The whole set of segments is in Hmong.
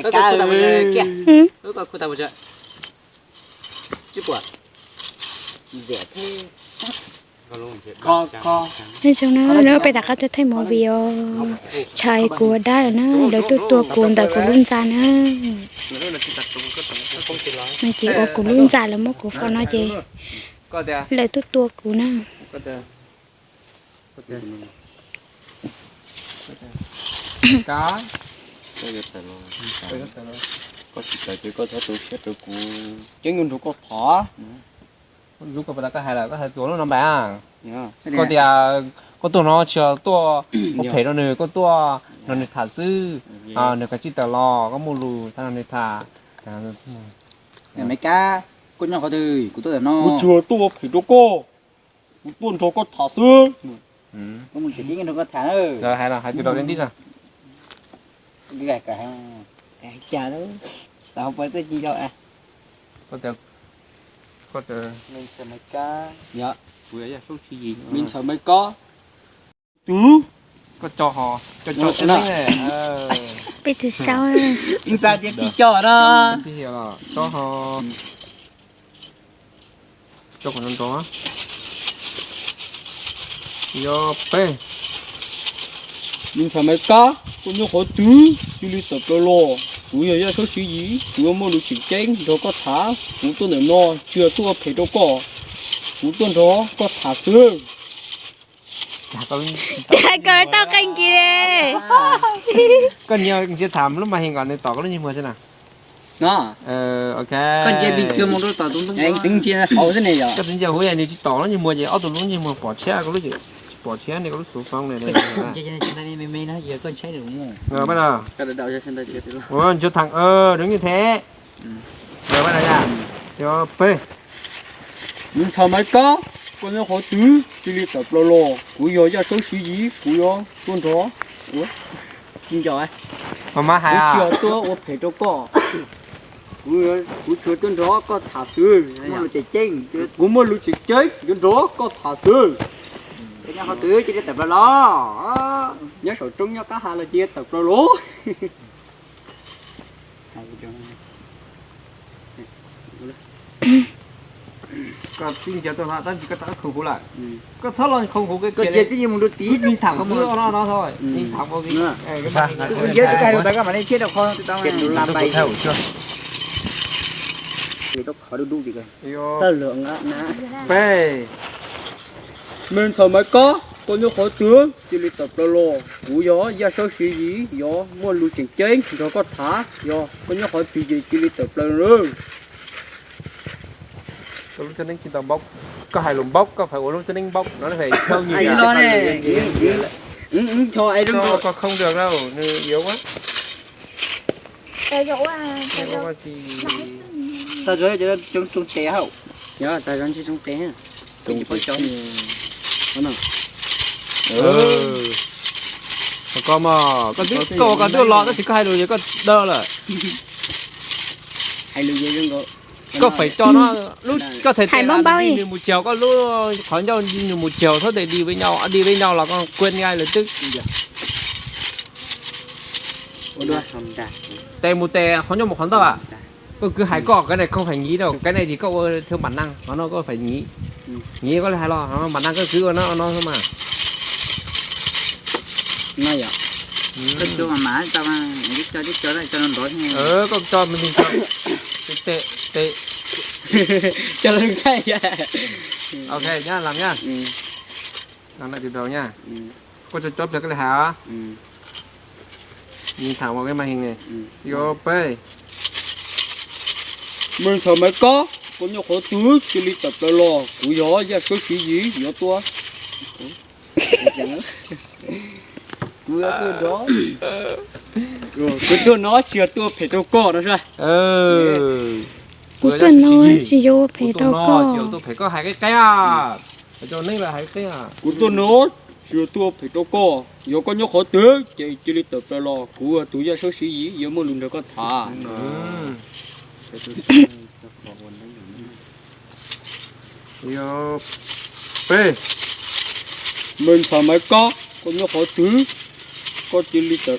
Nyob zoo na, lawv peb rov qab tuaj thaij movie os. Tshais kuv ua dab lawm na, lawv tuaj tua kuv ntawm kuv lub ntxa na. No ces ua kuv lub ntxa, lawv muab kuv faus no ces lawv tuaj tua kuv na. Koj tsis tawm ces koj txhob tu siab rau kuv, ceeb yuav nrog koj tham. Lub koj puas tas koj hais lawm, koj hais txuas lub no npam. Koj tias koj tuaj no tsis yog tuaj ua phem rau nws, koj tuaj nrog nws tham xwb. Nws kav tsij tawm los koj muaj lus txhob nrog nws tham. Maiv Kab, koj nyob qhov twg? Kuv tuaj ntawm no. Kuv tsis yog tuaj ua phem rau koj, kuv tuaj nrog koj tham xwb. Hais tus dau li ntib na. Cas, tau pais tuaj ci yau. Me ntxhais Maiv Kab, me ntxhais Maiv Kab, twv, koj tso ho, tso tso teb, peb tsis sau, ntxa tias tsis coj no. Tso ho, tso qhov no nrov. Yog peb. Me ntxhais Maiv Kab, koj nyob qhov twg cia li tawm plaws los. Kuv yog Yaj Saub Siv Yim, kuv yuav muaj lus tseem ceeb nrog koj tham. Kuv tuaj ntawm no tsis yog tuaj ua phem rau koj, kuv tuaj nrog koj tham xwb. Koj tau qee kiag li. Koj ntsia tham lub mas hees kom nws tom koj lub ntsej muag xwb na. Ok. Koj tsis ntsia huv, yog nws tsis tom lub ntsej muag ces ob tug lub ntsej muag pom tshiab, koj lub tsis pom tshiab, nej koj lub xov tooj ne. Ntsia tham, zoo nyob thiab. Peb. Me ntxhais Maiv Kab, koj nyob qhov twg cia li tawm plaws los. Kuv yog Yaj Saub Siv Yim, kuv yuav tuaj nrog, kuv tsis yog tuaj ua phem rau koj. Kuv tsuas tuaj nrog koj tham xwb, muaj lus tseem ceeb, kuv muaj lus tseem ceeb yuav nrog koj tham xwb. Koj nyob qhov twg cia li tawm plaws los. Nyob saum roob nyob qab hav los cia li tawm plaws los. Koj tib ncaws tuaj no tab sis koj tau khoom huv lawm. Koj txhob los khoom huv, koj cia li mus rau tim tham no no thôi. Tham ua ke. Peb. Me ntxhais Maiv Kab, koj nyob qhov twg cia li tawm plaws los. Kuv yog Yaj Saub Siv Yim, yuav muaj lus tseem ceeb nrog koj tham. Yog koj nyob qhov twg ces cia li tawm plaws los. Koj lub tsev neeg tsis tau npaub, koj hais lus npaub, koj fais ua lub tsev neeg npaub no, fais thau nyias. Koj không được đâu, nws yếu quá. Tag zog ntshe tsoo tes. Koj mas, koj twb, koj ua koj twb los tab sis koj hais lus ces koj daw lawm. Koj feem coj no, lub koj thaij tes nws mus chaws, koj lub qhov ncauj nws mus chaws, txhob tes đi với nhau, đi với nhau là con quên ngay lập tức. Tes mus tes, qhov ncauj mus qhov ntawd. Koj kwv hais koj cái này không phải nghĩ đâu, cái này thì koj ua theo bản năng, qhov no koj phải nghĩ. Nghĩ koj li hais los, bản năng koj kwv ua no no thôi mà. Koj tso me ntsis, tes, tes. Ok nhá, làm nhá. Làm lại từ đầu nha. Koj tso cov pliag koj li hais os. Nhìn thẳng vào cái màn hình này. Yo peb. Me ntxhais Maiv Kab, koj nyob qhov twg cia li tawm plaws los, kuv yog Yaj Saub Siv Yim yuav tuaj. Kuv tuaj no tsis yog tuaj phem rau koj no sav. Kuv tuaj no tsis yog ua phem rau koj. Tuaj phem koj hais qib qeeb. Kuv tuaj no tsis yog tuaj ua phem rau koj. Yog koj nyob qhov twg ces cia li tawm plaws los, kuv tus Yaj Saub Siv Yim yuav muaj lus nrog koj tham. Peb. Me ntxhais Maiv Kab, koj nyob qhov twg, koj cia li tawm,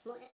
muab